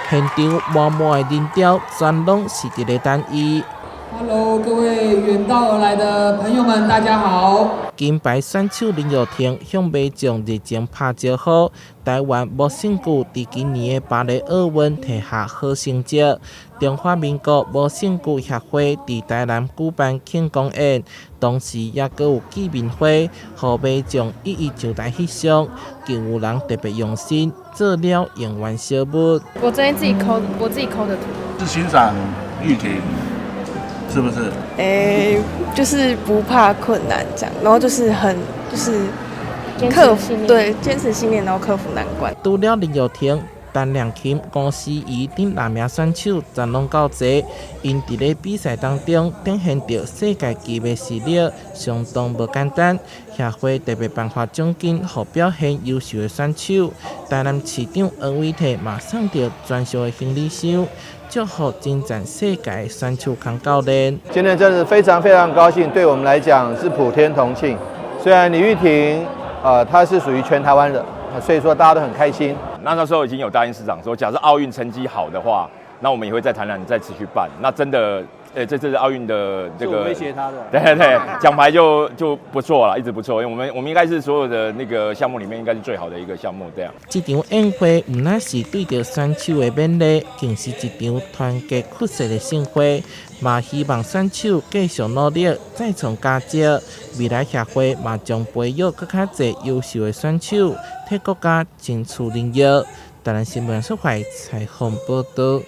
現場滿滿的人潮，全攏是佇咧等伊。 Hello，各位遠道而來的朋友們，大家好。金牌選手林育庭向民眾熱情拍招呼。台灣無勝具佇今年的巴黎奧運提下好成績。中華民國無勝具協會佇台南舉辦慶功宴，同時也閣有見面會，予民眾一一上台翕相。更有人特別用心做了應援小物。我昨天自己摳，我自己摳的圖。是欣賞育庭。是不是？欸，就是不怕困難這樣，然後就是很就是克服，對，堅持信念，然後克服難關。除了林育庭、陳亮琴、吳思怡等六名選手全攏到齊，𪜶佇咧比賽當中展現著世界級的實力，相當無簡單。協會特別頒發獎金，予表現優秀的選手。台南市長黃偉哲嘛送著專屬的行李箱，祝福征戰世界的選手兼教練。今天真的是非常非常高興，對我們來講是普天同慶。雖然李育庭，他是屬於全台灣的，所以說大家都很開心。那時候已經有答應市長說，假設奧運成績好的話，那我們也會在台南再持續辦。那真的，這次奧運的這個威脅他的，對對對，獎牌就不錯了，一直不錯。因為我們應該是所有的那個項目裡面應該是最好的一個項目，這樣。這場宴會毋但是對著選手的勉勵，更是一場團結屈膝的盛會。嘛希望選手繼續努力，再創佳績。未來協會嘛將培育閣較濟優秀的選手，替國家爭取榮耀。台南新聞蘇懷採訪報道。